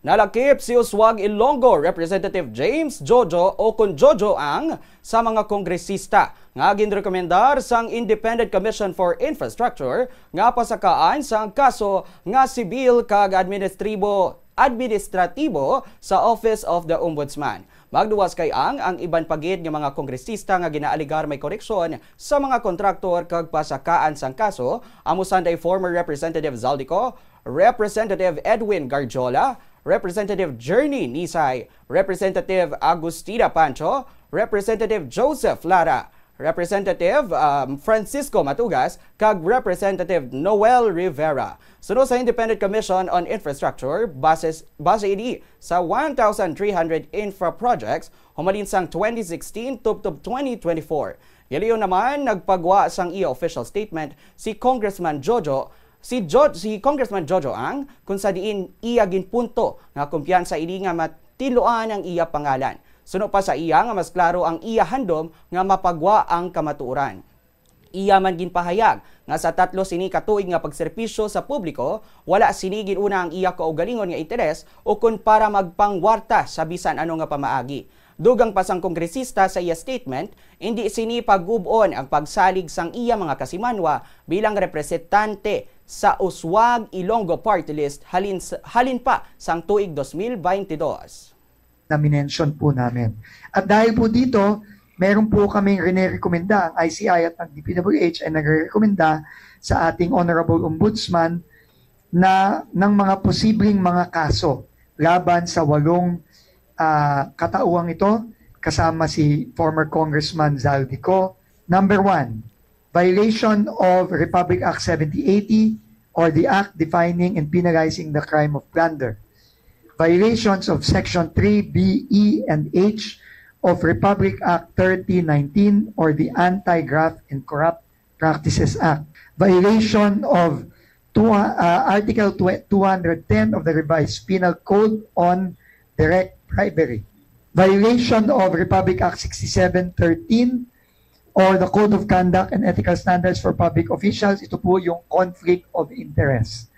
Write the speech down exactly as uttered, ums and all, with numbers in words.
Nalakip si Uswag Ilonggo Representative James Jojo o kon Jojo Ang sa mga kongresista nga ginrekomendar sang Independent Commission for Infrastructure nga pasakaan sang kaso nga sibil kag administribo administratibo sa Office of the Ombudsman. Magluwas kay Ang ang iban pa gid nga mga kongresista nga ginaaligar may koreksyon sa mga kontraktor kag pasakaan sang kaso, amo sanday former Representative Zaldy Co, Representative Edwin Garjola, Representative Journey Nisay, Representative Agustina Pancho, Representative Joseph Lara, Representative um, Francisco Matugas, kag Representative Noel Rivera. Suno sa Independent Commission on Infrastructure, base, base ini sa one thousand three hundred infra projects humalin sang twenty sixteen tubtob twenty twenty-four. Giliyon naman, nagpagwa sang iya official statement si Congressman Jojo, si Joj, si Congressman Jojo Ang, kung sa diin iya ginpunto nga kumpiyansa ini nga matinluan ang iya pangalan. Suno pa sa iya nga mas klaro ang iya handom nga mapagwa ang kamatuoran. Iya man ginpahayag nga sa tatlo sini ka tuig nga pagserbisyo sa publiko, wala sini gin-una ang iya kaugalingon nga interes ukon para magpangwarta sa bisan ano nga pamaagi. Dugang pa sang kongresista sa iya statement, indi sini pagub-on ang pagsalig sang iya mga kasimanwa bilang representante sa Uswag Ilonggo Party List halin, halin pa sang tuig dos mil baynte dos. Na minention po namin. At dahil po dito, meron po kaming rinerekomenda, ang I C I at ang D P W H ay nagrerekomenda sa ating Honorable Ombudsman na ng mga posibleng mga kaso laban sa walong ah, katauhan ito kasama si former Congressman Zaldy Co. Number one, violation of Republic Act seventy eighty or the act defining and penalizing the crime of plunder. Violations of Section three B, E, and H of Republic Act thirty nineteen or the Anti-Graft and Corrupt Practices Act. Violation of two, uh, Article tw- two hundred ten of the Revised Penal Code on direct bribery. Violation of Republic Act sixty-seven thirteen or the Code of Conduct and Ethical Standards for Public Officials. Ito po yung conflict of interest.